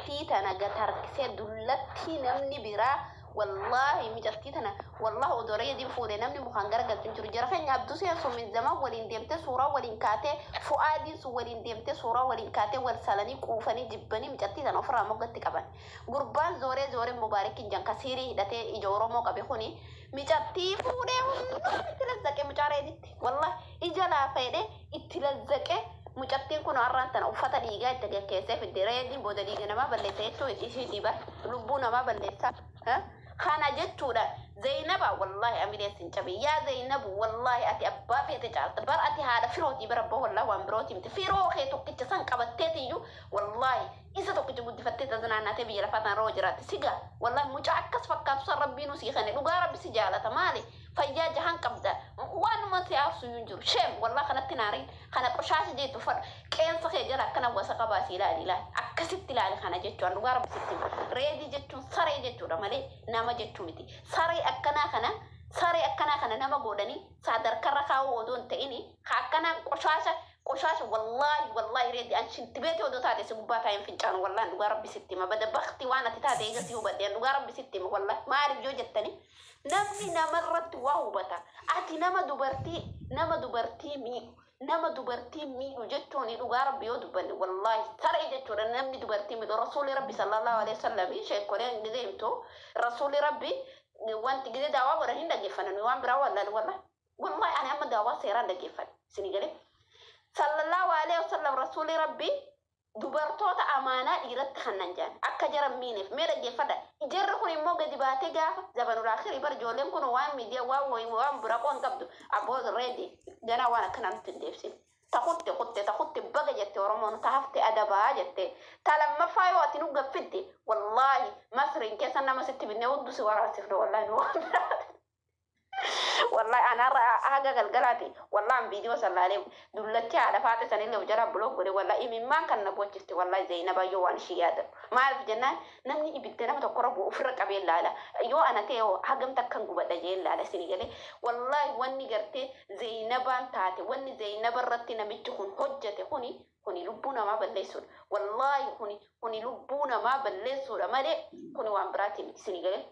Micattii tana gad harkisee dullattii namni biraa, wallaahi micattii tana, wallaahi odoo Reediin fuudhe namni mukaan garagalchu hin jiru. Jara keenya, Abduseen sun min zaman waliin deemtee suuraa waliin kaatee, Fu'aadiin sun waliin deemtee suuraa waliin kaatee, wal salanii quufanii jibbanii micattii tana ofirraa moggatti qaban. Gurbaan zooree zooree Mubaarakin jan kasiirii hidhatee ija Oromoo qabe kuni micattii fuudhee hundumaa itti lazzaqe mucaa Reeditti. Wallaahi ija laafa jedhee itti lazzaqe. Mucattiin kun har'aan tana uffata dhiigaa itti gaggeessee fidde. Reediin booda dhiiga namaa balleessa jechuu ishiitii bar lubbuu namaa balleessa. Kana jechuudha. Zainaba, wallaahi amileen sin cabe. Yaa Zainabu, wallaahi ati abbaa feete caalta bar. Ati haadha firootii bara abbaa, wallaahi waan birootii miti. Firoo kee tokkicha san qabatteetiyyuu, wallaahi isa tokkicha guddifattee tazinaannaatee biyya lafaa tanarra jiraatte siga. Wallaahi mucaa akkas fakkaatu san Rabbiinuu sii kenne. Dhugaa Rabbi si jaalata. Maali, fayyaa jahan qabda, waanuma si aarsu iyyuu hin jiru. Shame, wallaahi kanatti naariin kana qoshaasha jeetu uffadhu. Qeensa kee jala akkana wasa qabaasi. Ilaali, ilaali, akkasitti ilaali. Kana jechuun dhugaa Rabbi sitti hima, Reedii jechuun saree jechuudha malee nama jechuu miti. Saree akkanaa kana, saree akkanaa kana nama godhanii sadarkarra kaa'uu odoo hin ta'ini ka akkanaa qoshaasha, qoshaasha. Wallaahi, wallaahi Reedii, an shinti beetii odoo taate si gubbaa taa'een fincaanu. Wallaahi dhugaa Rabbi sitti hima, bada bakti waan ati taate eega si hubadhe. An dhugaa Rabbi sitti hima, wallaahi. Maaliif yoo jettani, namni namarratti waa hubata. Ati nama dubartii miidhu, nama dubartii miidhu jechuun, dhugaa Rabbi yoo dubbanne, wallaahi saree jechuudha namni dubartii miidhu. Rasuulli Rabbi sallallahu alaihi wasallam, sheekoleen gizee himtu, Rasuulli Rabbi wanti gizee daawaa godhan hin dhaggeeffannan. Waan biraa wallaahi, wallaahi, wallaahi ani amma daawaa seeraan dhaggeeffadhe isinii galee. Sallallahu alaihi wasallam, Rasuulli Rabbi dubartoota amaanaa dhiiratti kannan jedhan akka jaran miineef. Mee dhaggeeffadha. Jarri kun immoo gadi baatee gaafa zabanul akhirii bar ijoolleen kun waan miidiyaa, waan wayii, waan bira qoon qabdu. Abboo Reedi, ganaa waan akkanaa nutti hin deebsin. Ta kutte kutte, ta kutte baga jette Oromoon, ta hafte adabaa jette. Ta lammaffaa yoo ati nu gaffidde, wallaahi Masriin keessa nama sitti binne hudduu si waraansifne. Wallaahi nu waan biraati. Wallahi anarra haga galgalaati, wallahi viidiyoo sallaalee dullachi haadha faate sanillee of jalaa block godhe. Wallahi imimmaan kan na bochifte. Wallahi Zainaba yoo waan ishii yaadatu, maaliif jennaan, namni ibidda nama tokkorra bu'u ofirra qabee laala. Yoo ana ta'e hagam takkan gubadha jee laala isinii galee. Wallahi wanni gartee Zainabaan taate, wanni Zainaba irratti namichi kun hojjete kuni lubbuu namaa balleessuudha. Wallahi kuni lubbuu namaa balleessuudha malee kuni waan biraatiin isinii galee.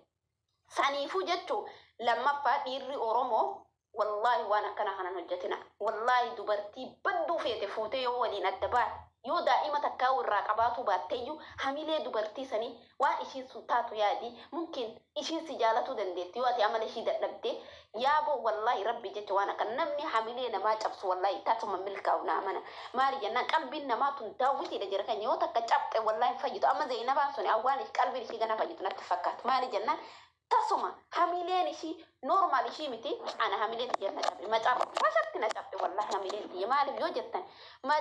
Saniifuu jechuu lammaffaa, dhiirri Oromoo wallaahi waan akkana kanan hojjetina. Wallaahi dubartii badduu feete fuutee yoo waliin adda baate, yoo daa'ima takkaa irraa qabaatuu baatteeyyuu, hamilee dubartii sanii waan ishiin sun taatu yaadi. Mumkin ishiin si jaalatuu dandeetti yoo ati amala ishii dadhabde. Yaaboo, wallaahi Rabbi jecha, waan akka namni hamilee namaa cabsu wallaahi tasuma milkaa'u naa mana. Maali jennaan, qalbiin namaa tun daawwitiidha jira kan yoo takka cabxe wallaahi hin fayyitu. Amma Zeenabaan suni awwaan qalbiin ishii gana fayyitu natti fakkaatu. Maali jennaan, tasuma hamileen ishii normal ishii miti. Ana hamileen tiyya na cabe, macarrashatti na cabe. Wallahi hamileen tiyya, maaliif yoo jettan,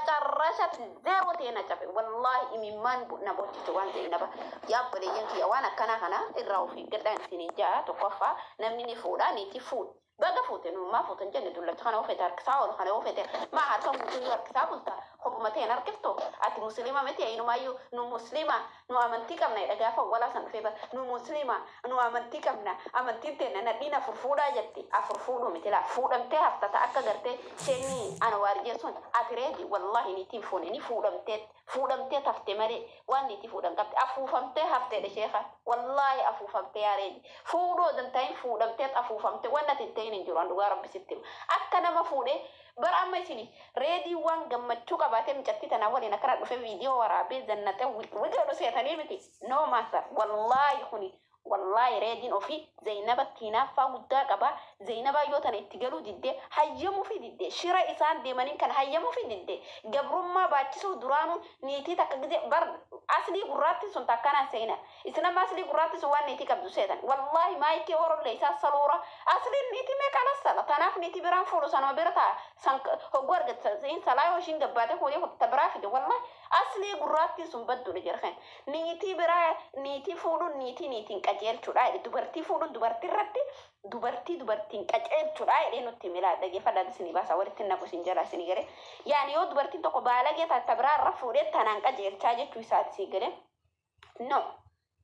macarrashatti zero ta'e na cabe. Wallahi imimmaan na bochise waan Zeenaba. Yaa obboleeyyan kiyya, waan akkanaa kana irraa of eeggadhaan isiniin ja'a. Tokkoffaa, namni ni fuudha, niitii fuudha, baga fuute. Nummaa fuutan jenne. Dullacha kana ofete harkisaa oolu kana ofete maa harka guutuu harkisaa bulta? Kophuma ta'een harkiftu. Ati Musliima miti? Inumaayyuu nu Musliima, nu amantii qabna jedha. Gaafa walaa san dhufee bara nu Musliima, nu amantii qabna, amantiin teenna nadhiin afur fuudhaa jetti. Afur fuudhuu miti laa, fuudhamtee haftata akka gartee sheenii Anwaar jechuun. Ati Reedi, wallaahi niitiin fuune ni fuudhamtee, fuudhamtee tafte malee waan niitii fuudhan qabdi. Afuufamtee hafteedha sheeka. Wallaahi afuufamtee. Yaa Reedi, fuudhuu odon ta'in fuudhamtee afuufamte. Waan ati hin ta'in hin jiru. An dhugaa Rabbi sitti hima, akka nama fuudhee bara amma isini Reedii waan gammachuu qabaatee micattii tanaa waliin akkana dhufe viidiyoo waraabee zannatee wiqiluu seetanii miti. No master, wallaahi kuni, wallaahi Reediin ofii Zainabatti hinaaffaa guddaa qaba. Zainabaa yoo tana itti galuu diddee, hayyamuu fi diddee, shira isaan deemaniin kan hayyamuu fi diddee, gabrummaa baachisuu duraanuu niitii takka gizee bar aslii gurraatti sun takkanaan seena. Isin amma aslii gurraatti sun waan niitii qabdu seetan. Wallaahi maayikii horollee isaa saluura asliin niitii meeqa lassala. Tanaaf niitii biraan fuudhu sanuma bira ta'a san hogguu argatta salaa yoo ishiin gabbaate fuudhee ta biraa fide. Wallaahi aslii gurraattiin sun badduudha jedhan. Niitii biraa, niitii fuudhuun niitii niitiin qajeelchuudha jedhe. Dubartii fuudhuun dubartii irratti dubartii dubartiin qajeelchuudha jedhee nutti himilaa. Dhaggeeffadhaa, isinii baasa, walitti naqu isin jala isinii galee. Yaani yoo dubartiin tokko baalagee taate biraa irra fuudhee tanaan qajeelchaa jechuu isaati sii galee. No,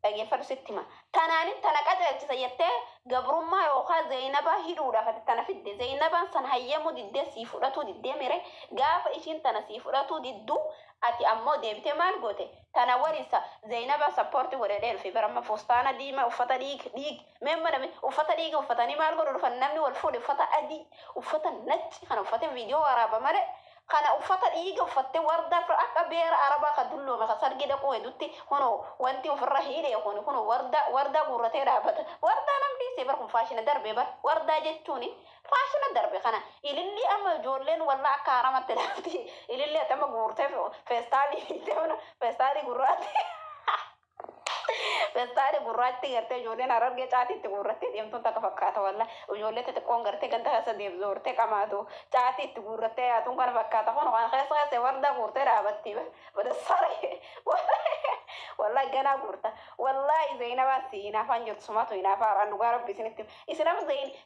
dhaggeeffadhu, sitti hima. Tanaanin tana qajeelchisa jettee gabrummaa yookaan Zeenabaa hidhuudhaaf ati tana fidde. Zeenabaan san hayyamuu diddee sii fudhatuu diddee mere. Gaafa ishiin tana sii fudhatuu didduu Ati ammoo deebitee maal goote? Tana waliin Zainaba support godhee dhufe bara fustaana diimaa uffata dhiig dhiig meemma namni uffata dhiiga uffatanii maal godhu dhufan? Namni wal fuudhe uffata adii, uffata nacci kana uffatee viidiyoo waraaba malee kana uffata dhiiga uffattee warda akka beera arabaa ka dulloome ka sargii dhaquu heddutti kunoo wanti ofirra hidhee kun kunoo warda warda guurratee dhaabbata. Wardaa namni dhiisee bar kun faashina darbe bar. Wardaa jechuun faashina darbe. Kana ililli amma ijoolleen walla akka haramatti dhaabti. Ililli ati amma guurtee feestaalii feestaalii gurraatti feestaalii gurraatti gartee ijoolleen Harargee caatiitti guurrattee deemtuun takka fakkaata. Walla ijoollee xixiqqoon gartee ganda keessa deemtu zoortee qamaatu caatiitti guurrattee yaatuun kana fakkaata. Kun waan keessa keessa warda guurtee dhaabatti bada saree. Wallahi ganaa guurta. Wallahi Zainabaa si hinaafaan jirtu sumatu hinaafaa har'aan. Dhugaa rabbi isinitti isin amma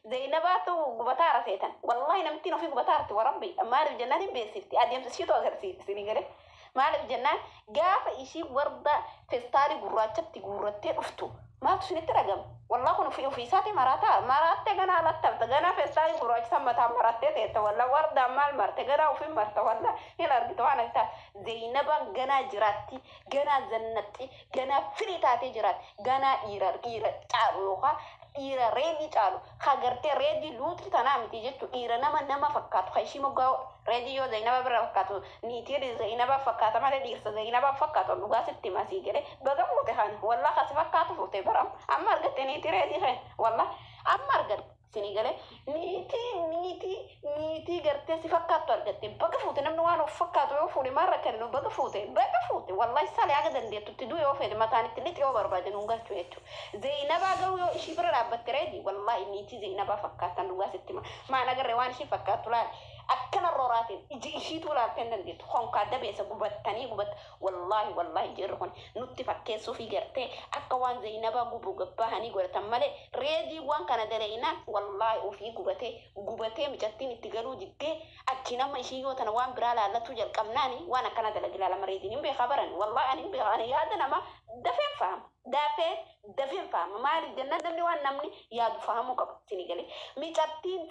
Zainabaatu gubataara seetan. Wallahi namttiin ofii gubataarti. Warabbi maaliif jennaan hin beeksifti, adeemsa ishiitu agarsiifti isinii galee. Maaliif jennaan gaafa ishii warda festaalii gurraachatti guurrattee dhuftu maaltu isinitti dhagama? Wallaa kun ofii ofii isaatii maraataa maraattee ganaa alatti ganaa festaalii gurraacha mataa marattee teetta. Wallaa wardaan maal marte? Ganaa ofii marta. Wallaa hin argite waan ati taate. Zainabaan ganaa jiraatti, ganaa zannatti, ganaa firii taatee jiraatti, ganaa dhiira dhiira caalu yookaan dhiira reedii caalu ka gartee reedii luuxii tanaa miti jechuudha. Dhiira nama nama fakkaatu ka ishii moggaa reedii yoo Zainaba bira fakkaatu niitii Zainaba fakkaata malee dhiirsa Zainaba fakkaatu. Dhugaa sitti masii jedhe baga fuute kana. Wallaa kasi fakkaatu fuute bara amma argatte niitii reedii kee. Wallaa amma argatte isinii galee niitii niitii niitii gartee si fakkaattu argatte. Baga fuute. Namni waan of fakkaatu yoo fuudhe maal rakkannu? Baga fuute, baga fuute. Wallahi salee haga dandeettutti duu yoo fedhe mataan itti lixi yoo barbaade nuun galchu jechuudha. Zainabaa garuu yoo ishii bira dhaabbatte reedi wallahi niitii Zainabaa fakkaattan. Dhugaa sitti maan agarree waan ishii fakkaattu laal akkana roraatiin iji ishiitu laaltee hin dandeettu. Honkaa dabeessa gubattanii gubatta. Wallahi wallahi jirri kun nutti fakkeessuu fi gartee akka waan Zainabaa gubuu gabbahanii godhatan malee reedii waan kana daleeyinaan wallahi ofii gubatee gubatee micattiin itti galuu diddee achi nama ishii yoo tana waan biraa laallachuu jalqabnaani waan akkana dalagi laalama. Reediin hin beekaa baran. Wallahi ani hin beekaa. Ani yaada nama dafeen fahama, dafee dafeen fahama. Maaliif jennaan namni waan namni yaadu fahamuu qaba isinii galee. Micattiin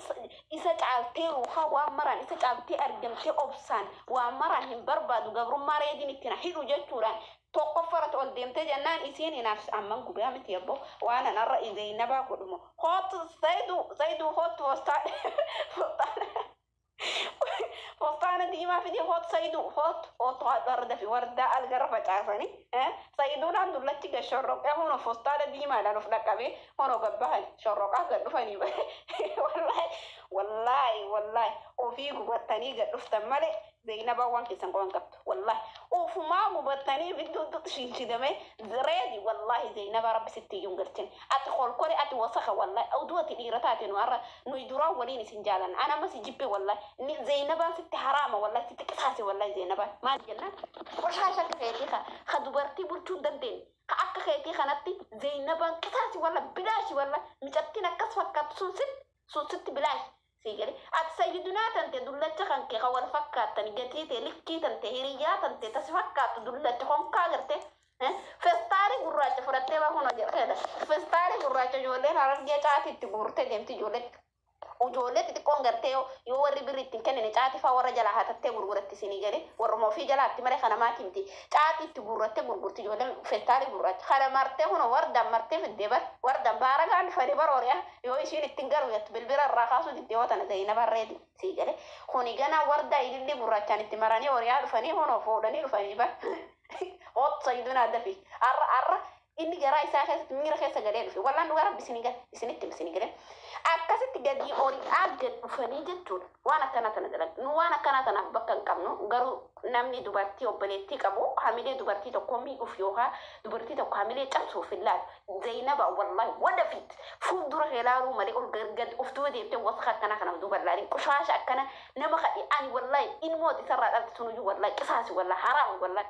isa caaltee ruuhaa waan maraan isa caaltee argamtee obsaan waan maraan hin barbaadu gabrummaa reediin ittiin hidhu jechuudhaan tokkoffarratti ol deemtee jennaan isiin hinaaf amman gubaa miti yabbo waan an har'a Zainabaa godhumo. Hootu Zaidu, Zaidu, hootu fustaana diimaa fidee. Hootu Zaidu, hootu hootu warda fi wardaa algarra facaasanii Zaiduudhaan dullachi gad shorroqee hono fustaana diimaadhaan of dhaqqabee hono gabbahan shorroqaa gad dhufanii. Wallahi wallahi wallahi ofii gubattanii gad dhuftan malee Zainabaa waan keessan qaban qabdu. Wallahi ofumaa gubattanii bidduutti shinshidame reedi. Wallahi Zainabaa rabbi sitti iyyuu hin galchin. Ati kolkole, ati wasaka. Wallahi oduu ati dhiira taate nu har'a nuyi duraan waliin isin jaalan ana amma si jibbe. Wallahi ni Zainabaan sitti haraama. Wallahi sitti qisaase. Wallahi Zainabaan maal jennaan qoshasha akka keetii ka dubartii bulchuu hin dandeenye ka akka keetii kanatti Zainabaan qisaasi. Walla bilaashi. Walla micattiin akkas fakkaattu sun sitti sun sitti bilaashi sii jedhe. Ati sayyidunaa tante dullacha kan kee kan wal fakkaattan gatii ta'e likkii tante hiriyyaa tante tasi fakkaattu dullacha honkaa garte festaalii gurraacha fudhattee baa kun jedheedha. Festaalii gurraacha ijoolleen Harargee caatii itti guurtee deemti. Ijoollee ijoollee xixiqqoon gartee yoo warri birri ittiin kennine caatii faa warra jalaa hatattee gurguratti isinii galee warruma ofii jalaatti malee kana maatii miti. Caatii itti guurrattee gurgurti ijoolleen festaalii gurraacha kana martee kun wardaan martee fiddee bar wardaan baaragaan dhufanii bar horiyaa yoo ishiin ittiin galu jettu bilbila irraa kaasuu diddee yoo tana Zainaba reedi sii galee kuni ganaa wardaa ililli gurraachaan itti maranii horiyaa dhufanii hunoo fuudhanii dhufanii bar. Hot sayyiduna dafi arra arra inni garaa isaa keessatti miira keessa galee dhufe. Wallaan dhugaa rabbi isinii gale isinitti isinii galee akkasitti gadi horiidhaa gad dhufanii jechuudha. Waan akkana tana dalagu nu waan akkana tanaaf bakka hin qabnu. Garuu namni dubartii obboleettii qabu hamilee dubartii tokko miidhuuf yookaan dubartii tokko hamilee cabsuuf hin laalu. Zainaba wallahi wadafiit fuuldura kee ilaaluu malee ol gad of duuba deemtee wasaka akkana kanaaf duuba ilaalin qoshaasha akkana nama kadhi. Ani wallahi ilmoota isarraa dhalte sunuyyuu wallahi qisaasi, wallahi haraam wallahi.